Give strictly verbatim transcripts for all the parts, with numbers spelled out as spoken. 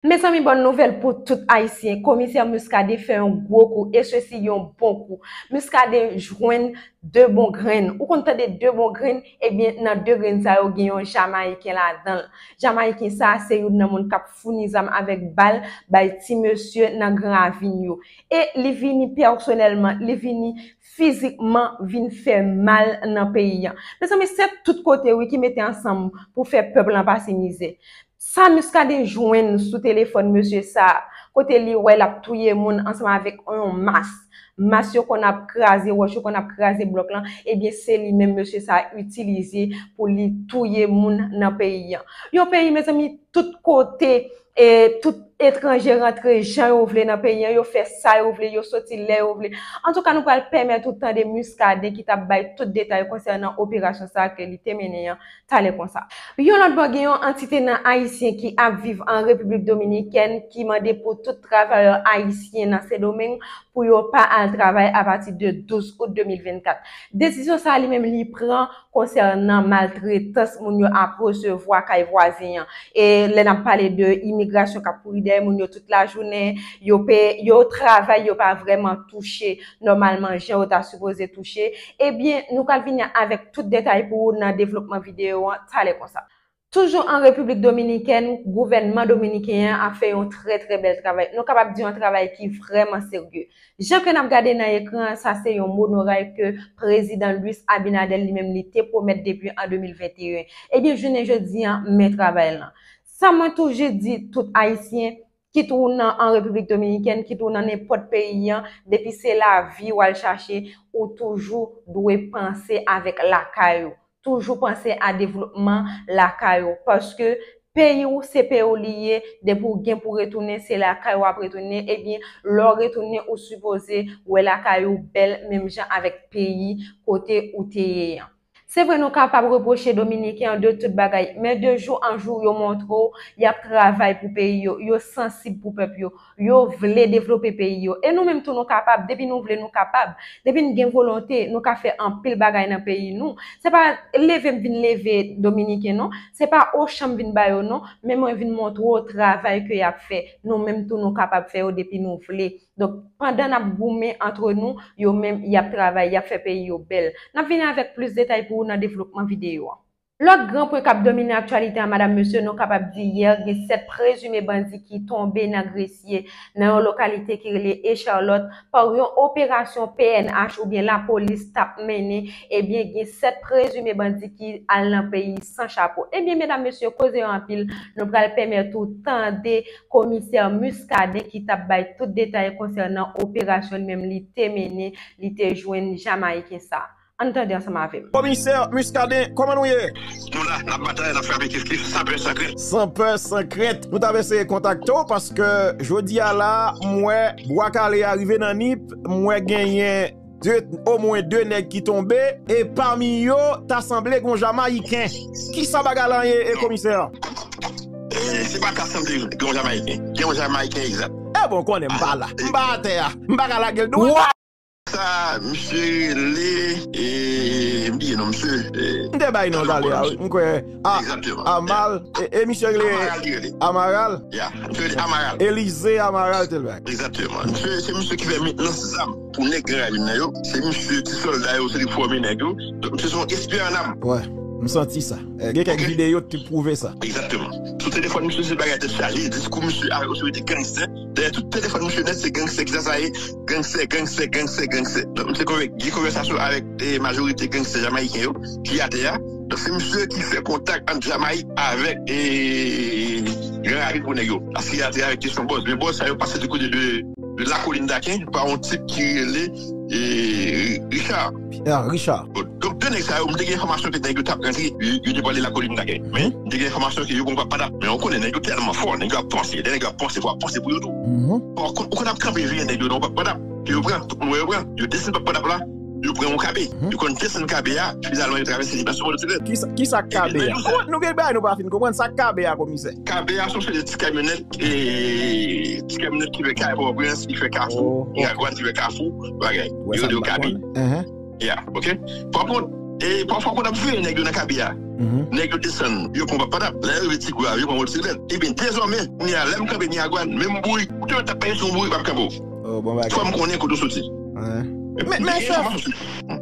Mezanmi, bòn nouvèl pou tout Ayisyen. Komisè Muscadin fè yon gwo kou, e sesi yon bon kou. Muscadin jwenn de bon grenn. Ou konn tande de bon grenn? Ebyen, nan de grenn sa yo, gen yon Jamayiken ladan l. Jamayiken sa a se youn nan moun k ap founi zam avèk bal bay ti mesye nan Gran Ravin yo. E li vini pèsonèlman, li vini fizikman vin fè mal nan peyi a. Mezanmi, se tout kote, wi, ki mete ansanm pou fè pèp lan pase mizè. Sa Muscadin jwenn sou telefòn mesye sa, kote li wè l ap touye moun ansanm avèk yon mas. Mas yo konn ap kraze wòch, yo konn ap kraze blòk lan, ebyen se li menm mesye sa itilize pou li touye moun nan peyi an. Yon peyi, mezanmi, tout kote, e tout etranje rantre jan yo vle nan peyi an, yo fè sa yo vle, yo soti lè yo vle. Antouka, nou pral pèmèt ou tande Muscadin ki t ap bay tout detay konsènan operasyon sa ke li te mennen an talè konsa. Yon lòt bò, gen yon antite nan Ayisyen ki ap viv an Repiblik Dominikèn ki mande pou tout travayè ayisyen nan Sendomeng pou yo pa al travay apati de douz out de mil vennkat. Desizyon sa a li menm li pran konsènan maltretans moun yo ap resevwa kay vwazen an. E lè n ap pale de imigrasyon k ap kouri dèyè moun yo tout lajounen, yo pe, yo travay, yo pa vrèman touche nòmalman jan yo ta sipoze touche. Ebyen, nou pral vini avèk tout detay pou ou nan devlopman videyo an talè konsa. Toujou an Repiblik Dominikèn, gouvènman dominiken an ap fè yon trè, trè bèl travay. Nou kapab di yon travay ki vrèman serye. Jan ke n ap gade nan ekran an, sa se yon monoray ke prezidan Luis Abinader li menm li te pwomèt depi an de mil venteyen. Ebyen, jounen jodi an, men travay lan. Sa mwen toujou di tout Ayisyen, kit ou nan an Repiblik Dominikèn, kit ou nan nenpòt peyi an, depi se lavi w al chache, ou toujou dwe panse avèk lakay ou. Toujou panse a devlopman lakay ou, paske peyi w se peyi w li ye, depi w gen pou retounen, se lakay w ap retounen, ebyen, lè w retounen, ou sipoze wè lakay ou bèl menm jan avèk peyi kote ou te ye an. Se vre, nou kapab repwoche Dominiken an de tout bagay, men de jou an jou, yo montre w y ap travay pou peyi yo, yo sansib pou pèp yo, yo vle devlope peyi yo. E nou menm tou, nou kapab, depi nou vle, nou kapab. Depi n gen volonte, nou ka fè anpil bagay nan peyi nou. Se pa leve m vin leve Dominiken, non. Se pa Ochan m vin ba yo, non. Men mwen vin montre w travay ke y ap fè. Nou menm tou, nou kapab fè yo depi nou vle. Donk, pandan n ap goumen antre nou, yo menm, y ap travay, y ap fè peyi yo bèl. N ap vini avèk plis detay pou ou nan devlopman videyo an. Lòt gran pwen k ap domine aktyalite an, madam, mesye, nou kapab di yè, gen sèt prezime bandi ki tonbe nan Gresye, nan yon lokalite ki rele Echarlòt, pa yon operasyon P N H oubyen lapolis t ap mennen, ebyen, gen sèt prezime bandi ki al nan peyi san chapo. Ebyen, medam, mesye, koze yo anpil, nou pral pèmèt ou tande komisè Muscadin ki t ap bay tout detay konsènan operasyon li menm li te mennen, li te jwenn Jamayiken sa. Ann tande ansanm avè m. Komisè Muscadin, kòman nou ye? Nou la, n ap batay, n ap frape kif kif, san pè, san krent. San pè, san krent. Nou t ap eseye kontakte w paske jodi a la, m wè bwa kale a rive nan Nip, m wè genyen de, omwen de nèg ki tonbe, e pami yo, ta sanble gon Jamayiken. Kisa bagay la ye, e komisè? E, se pa ta sanble gon Jamayiken. Gen yon Jamayiken egzat. E bon, konnen m pa la. M pa atè a. M pa ka lage l dwat. Sa, misye rele, e, m bliye non misye, e, m te bay non talè a, wi. M kwè, a, egzakteman. Amal, e, e misye rele Amaral li rele. Amaral? Ya, misye rele Amaral. Elize Amaral te l bay. Egzakteman. Misye, se misye ki fè mentnans zam pou nèg Gran Ravin nan yo. Se misye, ti sòlda yo, se li k fòme nèg yo. Donk, misye se yon espyè an nam. Wè, m santi sa. E, gen kèk videyo ki pwouve sa. Egzakteman. Sou telefòn misye, se bagay tèt chaje, diskou misye avèk otorite gangstè. Dèyè tout telefòn misye nèt, se gangstè ki sa sa ye, gangstè, gangstè, gangstè, gangstè. Donk, misye konve-, gen konvèsasyon avèk, e, majorite gangstè jamayiken yo ki atè a. Donk, se misye ki fè kontak ant Jamayik avèk, e, Gran Ravin pou nèg yo. Paske y atè avèk kesyon bòz. Men bòz sa yo pase di kote de, de Lakolin Daken, pa yon tip ki rele, e, Richard. Ya, Richard. Bon, donk, de nèg sa yo, m te gen enfòmasyon ke nèg yo t ap rantre, yo, yo te pwale Lakolin Daken. Men, m te gen enfòmasyon ke yo gon pa padap. Men, ou konnen, nèg yo tèlman fò, nèg yo ap panse. Lè nèg yo ap panse, fò ap panse pou yo tou. Bon, ou konn ap kanpe veye nèg yo nan yon pa padap. Ke yo pran, tout moun wè yo pran. Yo desann pa padap la, yo pran yon kabe. Yo konn desann kabe a, finalman, yo travèse li nan sou Mòdosivèl. Kisa, kisa kabe a? Kòman nou gen bagay nou pa fin konprann sa kabe a, komisè? Kabe a, se yon seri de ti kamyonèt, e, ti kamyonèt ki fè Pòtoprens, ki fè Kafou, Miragwàn, ki fè Kafou, bagay. Yo rele yo kabe. Ya, oke. Pafwa, e, pafwa, konn ap veye nèg yo nan kabe a. Mhm. Nèg yo desann, yo pran patap. Lè yo rive Ti Gwav, yo pran motosiklèt. Ebyen, dezòmè, kounye a, lè m kanpe Miragwàn, menm bourik, ou te mèt ap pase sou yon bourik, m ap kanpe w. Oh, bon bagay. Fò m konnen kote w soti. Wen. Men, men, chèf.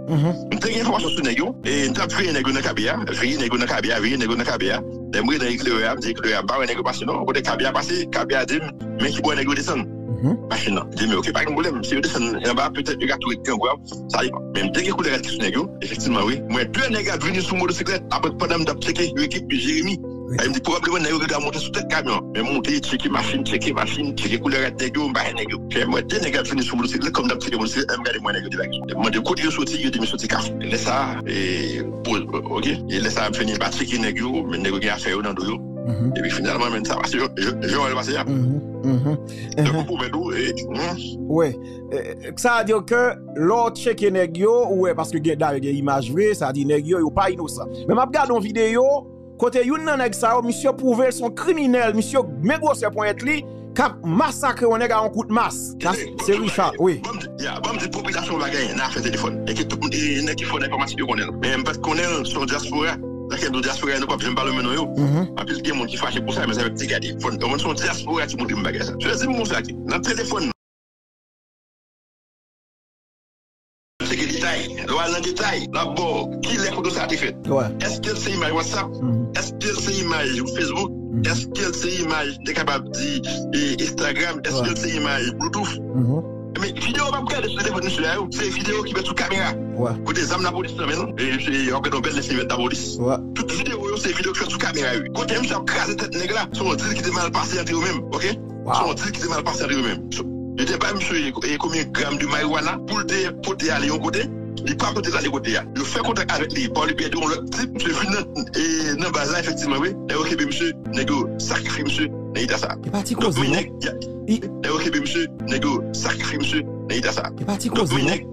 Mhm. M te gen enfòmasyon sou nèg yo, e m t ap veye nèg yo nan Kabè a, veye nèg yo nan Kabè a, veye nèg yo nan Kabè a. Lè m rive nan eklerè a, m di eklerè a, m pa wè nèg yo pase non. Kote Kabè a pase, Kabè a di m, men ki bò nèg yo desann. Mhm. Machin nan. M di, men oke, pa gen pwoblèm. Si yo desann anba, petèt yo ka tou ret Gran Gwav, sa depann. Men m te gen koulè rad ki sou nèg yo, efektivman, wi. M wè de nèg ap vini sou motosiklèt, apre pandan m t ap tcheke, yo ekip Jeremi. Wi. E m di, pwobableman, nèg yo gentan monte sou tèt kamyon. Men m monte, tcheke machin, tcheke machin, tcheke koulè rad nèg yo, m pa wè nèg yo. Fè m wè de nèg ap vini sou motosiklèt, kòm m t ap tcheke motosiklèt, lè m gade m wè nèg yo debake. M mande kote yo soti, yo di m soti Kafou. Lè sa a, e, pou, oke. E lè sa a, m fini pa tcheke nèg yo, men nèg yo gen afè yo nan do yo. Mhm. Epi finalman, men sa pase, jan, jan, jan w wè l pase a. Mhm, mhm. Donk, mhm, pou mèt ou, e, hmm. Wi. E, sa vle di ke lè w tcheke nèg yo, ou wè, paske gen, dayè gen imaj vre, sa di nèg yo, yo pa inosan. Men m ap gade yon videyo, kote youn nan nèg sa yo, misye pwouve l se yon kriminèl, misye men gwosè ponyèt li, k ap masakre yon nèg a yon kout mas. Sa, se Richard, wi. Ban m di, ya, ban m di popilasyon yon bagay nan afè telefòn. E ke tout moun, e, nèg ki fò nan enfòmatik yo konnen l. Men m pa t konnen l, se yon dyaspora. Sa k fè m di w dyaspora, nou p ap janm pale men non yo. Mhm. Anpil gen moun ki fache pou sa, men sa yo te gade. Fò n konprann se yon dyaspora ki montre m bagay sa. Sou di m konsa, nan telefòn, se gen detay. Lè w al nan detay, l ap ba w kilè foto sa a te fèt. Wi. Èske l se imaj WhatsApp? Mhm. Èske l se imaj Facebook? Mhm. Èske l se imaj, te kapab di, e, Instagram? Èske, wi, l se imaj Bluetooth? Mhm. Men videyo w ap gade sou telefòn misye a yo, se videyo ki fèt sou kamera. Wi. Kote zam lapolis nan men l, e, e, w ap gade yon bèl lèsevèt lapolis. Wi. Tout videyo yo, se videyo ki fèt sou kamera yo. Kote misye ap kraze tèt nèg la, se yon dil ki te mal pase ant yo menm, oke? Wow. Se yon dil ki te mal pase ant yo menm. Yo te bay misye, e, konbyen gram de marijuana pou l te pote ale yon kote, li pa pote l ale kote a. Yo fè kontak avèk li, pa olye pèdi yon lòt tip, misye vin nan, e, nan baz la, efektivman, wi. Lè yo kenbe misye, nèg yo sakrifye misye nan eta sa. E pa ti koze, non. Nèg yo kenbe misye, nèg yo sakrifye misye nan eta sa. E pa ti koze, non.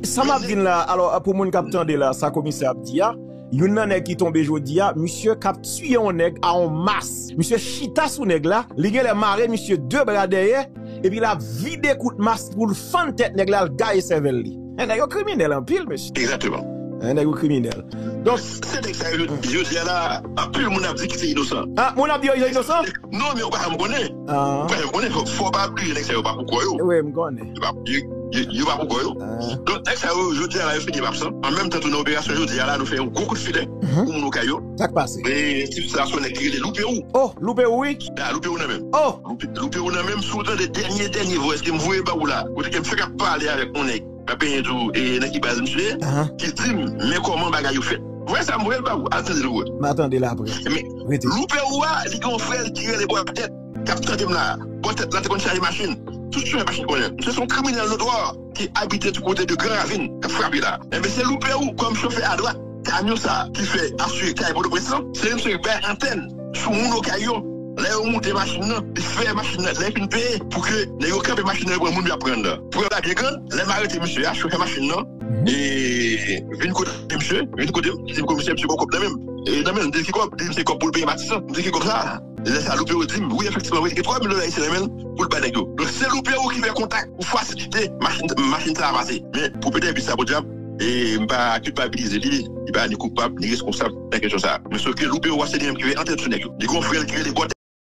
Sa m ap di n la, alò, pou moun k ap tande la, sa komisè ap di a, youn nan nèg ki tonbe jodi a, misye k ap tiye yon nèg a yon mas. Misye chita sou nèg la, li genlè mare misye de bra dèyè, epi l ap vide kout mas pou l fann tèt nèg la, l gaye sèvèl li. Nèg yo kriminèl anpil, mesye. Egzakteman. Nèg yo kriminèl. Donk, se nèg sa yo, jodi a la, anpil moun ap di ki se inosan. Ah, moun ap di yo inosan? Non, men ou pa janm konnen. Ah. Ou pa janm konnen, fò, fò w pa bliye nèg sa yo pa pou kò yo. Wi, m konnen. Yo pa, yo, yo, yo pa pou kò yo. Ah. Donk, nèg sa yo, jodi a la, yo fini ap absan. An menm tan tou, nan operasyon jodi a la, nou fè yon gwo kout filè pou moun Okay yo. Sa k pase? E tip sa, se yon nèg ki rele Loupe Wou. Oh, Loupe Wou, wi. Ah, Loupe Wou nan men m. Oh. Loupe, Loupe Wou nan men m, si w tande dènye, dènye voice ke m voye ba ou la, kote ke m fèk ap pale avèk yon nèg. Mwen penyen tou, e nan ki baz misye ye, ki di m, men kòman bagay yo fèt. Vwè sa m voye l ba ou, al tande l ou wè. M a tande l apre. Men, Loupe Wou a, li gen yon frè l ki rele Bòtèt, k ap tande m la. Bòtèt la te konn chaje machin. Tout chofè machin konnen l. Misye se yon kriminèl notwa ki abite di kote de Gran Ravin, k ap frape la. Enben, se Loupe Wou kòm chofè adwat kamyon sa a ki fè asire kay Pòtoprens lan, se li misye ki bay antèn sou moun Okay yo. Lè yo moute machin nan, li fè machin nan, lè li fin peye, pou ke nèg yo kanpe machin nan, yo pran moun yo ap pran anndan. Prèv la byen grann, lè m arete misye a, chofè machin nan, e vin kote misye, vin kote m, li di m, komisè, misye ba w kòb nan men m. E nan men l, m di l ki kòb, li di m se kòb pou l peye Matisan. M di ki kòb sa? Lè sa, Loupe Wou di m, wi, efektivman, wi, li gen twa mil dola ayisyen nan men l pou l bay nèg yo. Donk, se Loupe Wou ki fè kontak pou fasilite machin, machin sa a pase. Men, pwopyetè bis la, podyab, e m pa kilpabilize li, li pa ni koupab, ni reskonsab nan kesyon sa a. Men sof ke Loupe Wou a se li menm ki fè antèn sou nèg yo. Li gen yon frè l ki rele Bòtèt.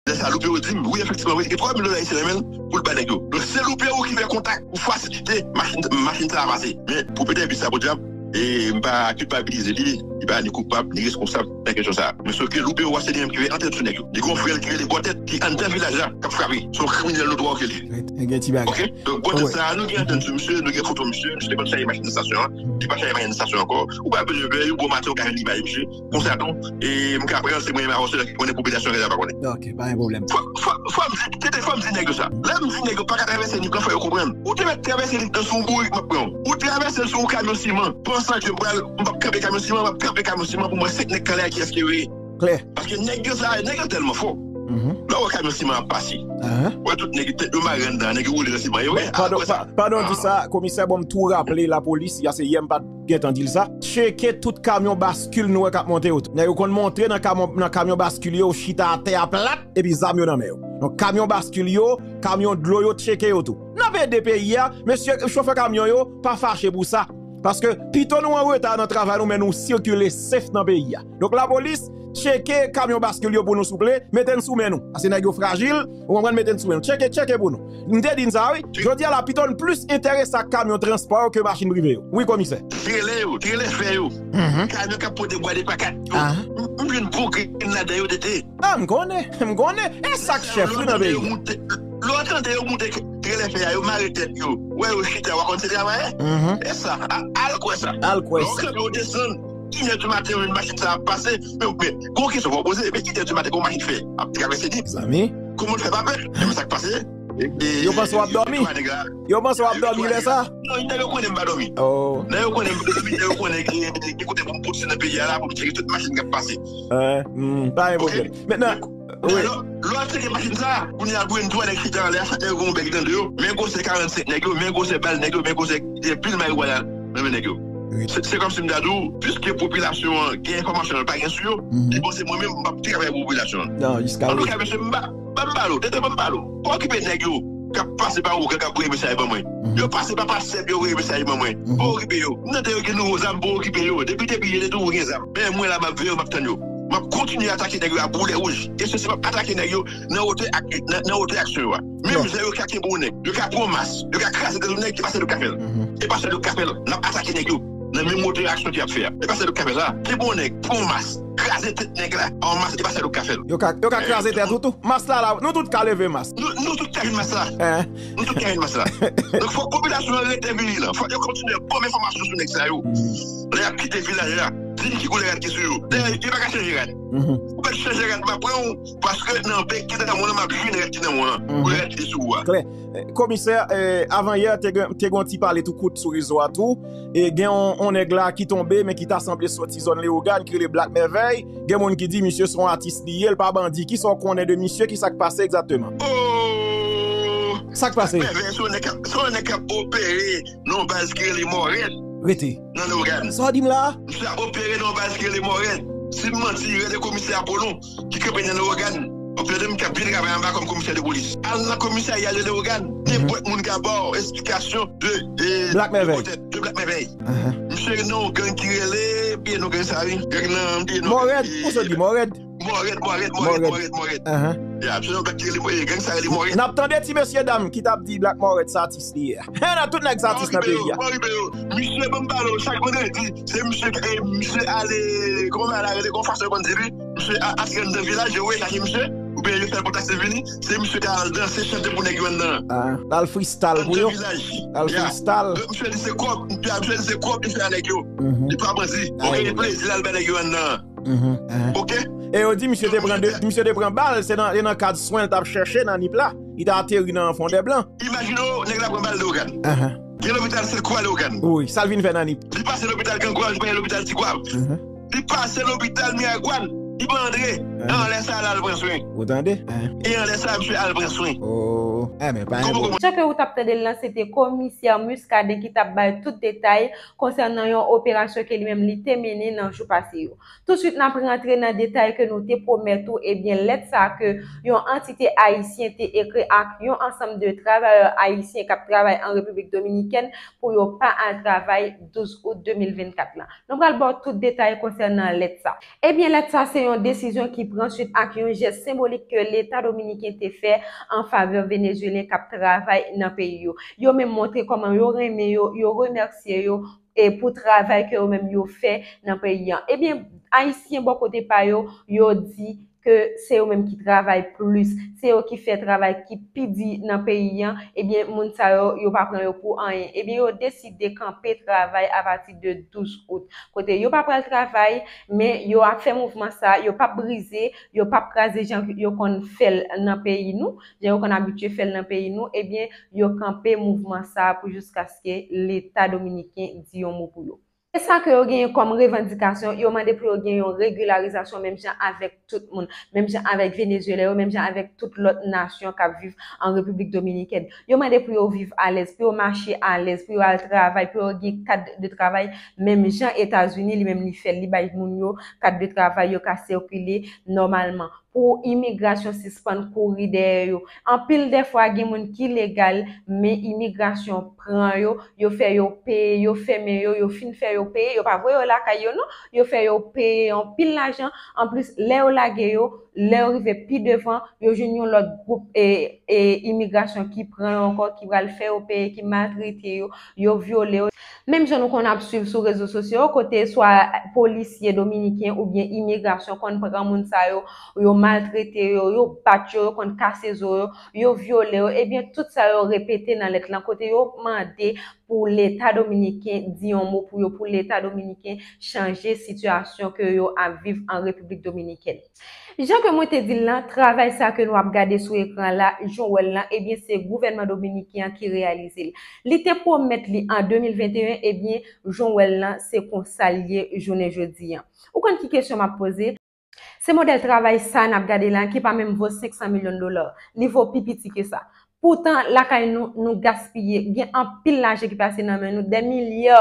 Lè sa, Loupe Wou di m, wi, efektivman, wi, li gen twa mil dola ayisyen nan men l pou l bay nèg yo. Donk, se Loupe Wou ki fè kontak pou fasilite machin, machin sa a pase. Men, pwopyetè bis la, podyab, e m pa kilpabilize li, li pa ni koupab, ni reskonsab nan kesyon sa a. Men sof ke Loupe Wou a se li menm ki fè antèn sou nèg yo. Li gen yon frè l ki rele Bòtèt, ki anndan vilaj la, k ap frape. Se yon kriminèl notwa ke li. Wi, gen ti bagay. Oke? Donk, Bòtèt sa a, nou gen antèn sou misye, nou gen foto misye, misye te konn chaje machin nan estasyon an, li pa chaje machin nan estasyon ankò. Ou pa bezwen pè, yon bon maten, ou ka jwenn imaj misye. Konsa tou, e m ka pran l, se mwen menm avè w sèl ki konnen, popilasyon an pa konnen. Ok, pa gen pwoblèm. Fò, fò, fò m di, tete, fò m di nèg yo sa. Lè m di nèg yo pa ka travèse Nip lan, fò yo konprann. Ou te mèt travèse Nip lan sou yon bourik, m ap pran w. Ou travèse l sou yon kamyon siman, pansan ke m pral, m p ap kanpe kamyon siman, m ap kanpe kamyon siman pou m wè senk nèg k anlè a kiyès ke yo ye. Klè. Paske nèg yo sa, nèg yo tèlman fò. Lè w wè kamyon siman ap pase, wè tout nèg yo tèt yo mare anndan, nèg yo woule nan siman yo, wi. Padon, padon di sa, komisè, bon, m tou raple lapolis, ya se yè m pa t gentan di l sa. Tcheke tout kamyon baskil nou wè k ap monte yo tou. Nèg yo konn monte nan kamyon, nan kamyon baskil yo, yo chita atè a plat, epi zam yo nan men yo. Donk, kamyon baskil yo, kamyon dlo yo, tcheke yo tou. N ap ede peyi a, mesye chofè kamyon yo, pa fache pou sa. Paske pito nou an reta nan travay nou, men nou sikile safe nan peyi a. Donk, lapolis, tcheke kamyon baskil yo pou nou, souple, mete n sou men nou. Paske nèg yo frajil, ou konprann, mete n sou men nou. Tcheke, tcheke pou nou. M te di n sa, wi. Jodi a la, pito n plis enterese ak kamyon transpò yo ke machin prive yo. Wi, komisè. Trelè yo, trelè fè yo. Kamyon k ap pote bwa de pakat yo. M jwenn bon grenn ladan yo, tete. A, m konnen, m konnen. E sa k chèf, wi, nan peyi a. Lè w tande yo moute trelè fè a, yo mare tèt yo. Wè yo chita, w a konn se travayè. E sa, al kwè sa. Al kwè sa. Lè w kanpe, w desann, inè di maten, yon machin sa ap pase. Men, men, gon kesyon fò w poze, men inè di maten, gon machin fè ap travèse li. Zanmi. Kòman l fè pa pè? Men sa k pase? Yo panse w ap dòmi. Yo panse w ap dòmi lè sa. Non, nèg yo konnen m pa dòmi. Nèg yo konnen m pa dòmi, nèg yo konnen ki kote pou m pouse nan peyi a la, pou m tcheke tout machin k ap pase. Pa gen pwoblèm. Mentnan, wi. Lè w tcheke machin sa, kounye a, bwen twa nèg chita anlè a, chak nèg yo gen yon bèk nan do yo, men gwosè karannsenk nèg yo, men gwosè bal nèg yo, men gwosè pil mariwana nan men nèg yo. Se kòmsi m ta di w, piske popilasyon an gen enfòmasyon l pa gen sou yo, li panse mwen menm m p ap travay pou popilasyon an. Non, jiska prezan. Antouka, mesye, m pa, ban m pale w, tete, ban m pale w. Pa okipe nèg yo k ap pase pa ou, k ap voye mesaj ban mwen. Yo pase pa pastè, yo voye mesaj ban mwen. Pa okipe yo. M tande yo gen nouvo zam, pa okipe yo. Depi, depi yo te toujou gen zam. Men mwen la, m ap veye yo, m ap tann yo. M ap kontinye atake nèg yo a boulè wouj. E se si m ap atake nèg yo nan wotè ak, nan, nan wotè aksyon yo a. Menm jan yo ka kenbe yon nèg, yo ka pran yon mas, yo ka kraze tèt yon nèg, e pa sèl yo k ka fè l. E pa sèl yo k ka fè l. N ap atake nèg yo nan menm wotè aksyon ke y ap fè a. E pa sèl yo k ka fè sa. Kenbe yon nèg, pran yon mas, kraze tèt nèg la an mas, e pa sèl yo k ka fè l. Yo ka, yo ka kraze tèt ou tou. Mas la, la, nou tout ka leve mas. Nou, nou tout ka jwenn mas la. Nou tout ka jwenn mas la. Donk, fòk popilasyon an rete vijilan. Fòk yo kontinye ban m enfòmasyon sou nèg sa yo. Lè y ap kite vilaj la, di m ki koulè rad ki sou yo. Dayè, yo pa ka chanje rad. Ou pa chanje rad, m ap pran w, paske nan bèk ki nan mwen an, m ap jwenn rad ki nan mwen an. Koulè rad ki sou ou a. Klè. Eh, komisè, eh, avan yè, te gen, te gen yon ti pale tou kout sou rezo a tou. E gen yon, yon nèg la ki tonbe, men ki ta sanble soti zòn Leyogàn, ki rele Black Merveille. Gen moun ki di misye se yon atis li ye, l pa bandi. Kisa w konnen de misye? Kisa k pase egzakteman? Oh! Sa k pase? Black Merveille se yon nèg k ap, se yon nèg k ap opere nan yon baz ki rele Mòrèd. Rete. Nan Leyogàn. Sa w di m la a? Misye ap opere nan yon baz ki rele Mòrèd. Si m manti, rele komisè Apolon ki kanpe nan Leyogàn. W ap tande m k ap byen travay anba kòm komisè de polis. Al nan komisarya de Leyogàn. Nenpòt moun ka ba w esplikasyon de, de, Black Merveille. De Black Merveille. Misye nan yon gang ki rele, bliye non gang sa wi. Gang nan, bliye non. Mòrèd, ou sot di Mòrèd? Mòrèd, Mòrèd, Mòrèd, Mòrèd, Mòrèd. Ya, se yon bèk ki rele, eh, gang sa rele Mòrèd. N ap tande ti mesye dam ki t ap di Black Mòrèd se atis li ye a. Nan tout nèg se atis nan peyi a. Pa okipe yo, pa okipe yo. Misye ban m pale w, chak vandredi, se misye, eh, misye ale, kòman bagay la rele, gon fason yo konn di li. Misye a, antre anndan vilaj, yo voye chache misye, oubyen yo fè l pou taksi vini, se misye k al danse, chante pou nèg yo anndan an. Ah, l al freestyle pou yo. Anndan vilaj. L al freestyle. Misye di se kòb, misye di se kòb li fè a nèg yo. Li pa bandi. Oke, li plezi l al bay nèg yo anndan an. Oke? E yo di misye te pran de, misye te pran bal, se nan, se nan kad swen l t ap chèche nan Nip la. Li t ateri nan Fondèblan. Imajine w, nèg la pran bal Leyogàn. Gen lopital Sent Kwa Leyogàn. Wi, sa l vin fè nan Nip? Li pase lopital Gran Gwav, li pase lopital Ti Gwav. Li pase lopital Miragwàn, li pa antre. Anlè sa, l al pran swen. Ou tande? E anlè sa, misye al pran swen. Oh, eh, men pa gen pwoblèm. Jan ke ou t ap tande l lan, se te komisè Muscadin ki t ap bay tout detay konsènan yon operasyon ke li menm li te mennen nan jou pase yo. Tousuit, n ap rantre nan detay ke nou te pwomèt ou, ebyen, lèt sa ke yon antite ayisyen te ekri ak yon ansanm de travayè ayisyen k ap travay an Repiblik Dominikèn pou yo pa al travay douz out de mil vennkat lan. Nou pral ba w tout detay konsènan lèt sa. Ebyen, lèt sa se yon desizyon ki pran swit ak yon jès senbolik ke Leta dominiken te fè an favè Venezuelyen k ap travay nan peyi yo. Yo menm montre kòman yo renmen yo, yo remèsye yo, e pou travay ke yo menm yo fè nan peyi an. Ebyen, Ayisyen bò kote pa yo, yo di ke se yo menm ki travay plis, se yo ki fè travay ki pi di nan peyi an, ebyen, moun sa yo, yo pa pran yo pou anyen. Ebyen, yo deside kanpe travay apati de douz out. Kote yo pa pral travay, men yo ap fè mouvman sa, yo p ap brize, yo p ap kraze jan yo konn fè l nan peyi nou, jan yo konn abitye fè l nan peyi nou, ebyen, yo kanpe mouvman sa pou jiskaske Leta dominiken di yon mo pou yo. E sa ke yo genyen kòm revandikasyon, yo mande pou yo gen yon regilarizasyon menm jan avèk tout moun, menm jan avèk Venezuelyen yo, menm jan avèk tout lòt nasyon k ap viv an Repiblik Dominikèn. Yo mande pou yo viv alèz, pou yo mache alèz, pou yo al travay, pou yo gen kad de travay menm jan Etazini, li menm li fè l, li bay moun yo kad de travay, yo ka sikile nòmalman. pou imigrasyon sispann kouri dèyè yo. Anpil dèfwa, gen moun ki legal, men imigrasyon pran yo, yo fè yo peye, yo fèmen yo, yo fin fè yo peye, yo pa voye yo lakay yo non, yo fè yo peye anpil lajan. Anplis, lè yo lage yo, lè yo rive pi devan, yo jwenn yon lòt gwoup e, e imigrasyon ki pran yo ankò, ki pral fè yo peye, ki maltrete yo, yo vyole yo. Menm jan nou konn ap swiv sou rezo sosyo yo, kote swa polisye dominiken oubyen imigrasyon konn pran moun sa yo, yo maltrete yo, yo bat yo, yo konn kase zo yo, yo vyole yo, ebyen tout sa yo repete nan lèt lan kote yo mande pou Leta dominiken di yon mo pou yo, pou Leta dominiken chanje sitiyasyon ke yo ap viv an Repiblik Dominikèn. Jan ke mwen te di l lan, travay sa ke nou ap gade sou ekran la, jan w wè l lan, ebyen se gouvènman dominiken an ki reyalize l. Li te pwomèt li an de mil venteyen, ebyen jan w wè l lan, se konsa l ye jounen jodi an. Ou konn ki kesyon m ap poze? Se modèl travay sa n ap gade la ki pa menm vo senk san milyon dola. Li vo pi piti ke sa. Poutan, lakay nou, nou gaspiye. Gen anpil lajan ki pase nan men nou, dè milya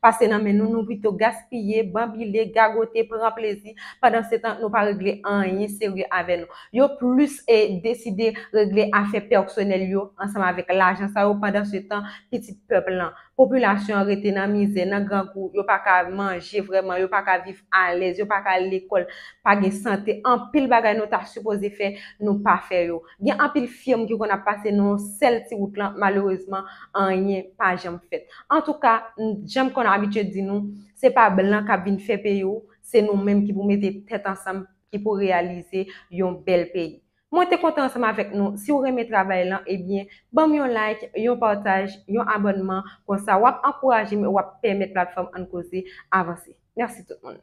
pase nan men nou, nou pito gaspiye, banbile, gagote, pran plezi. Pandan se tan, nou pa regle anyen serye avè nou. Yo plis e deside regle afè pèsonèl yo ansanm avèk lajan sa yo. Pandan se tan, pitit pèp lan, popilasyon an rete nan mizè, nan grangou, yo pa ka manje vrèman, yo pa ka viv alèz, yo pa ka al lekòl, pa gen sante. Anpil bagay nou ta sipoze fè, nou pa fè yo. Gen anpil fim ki konn ap pase nan yon sèl ti wout lan, malerezman, anyen pa janm fèt. Antouka, m, jan m konn abitye di nou, se pa blan k ap vin fè peyi w, se nou menm ki pou mete tèt ansanm, ki pou reyalize yon bèl peyi. Mwen te kontan ansanm avèk nou. Si w renmen travay lan, ebyen, ban m yon like, yon pataj, yon abònman. Konsa, w ap ankouraje m e w ap pèmèt platfòm Ann Koze avanse. Mèsi tout moun.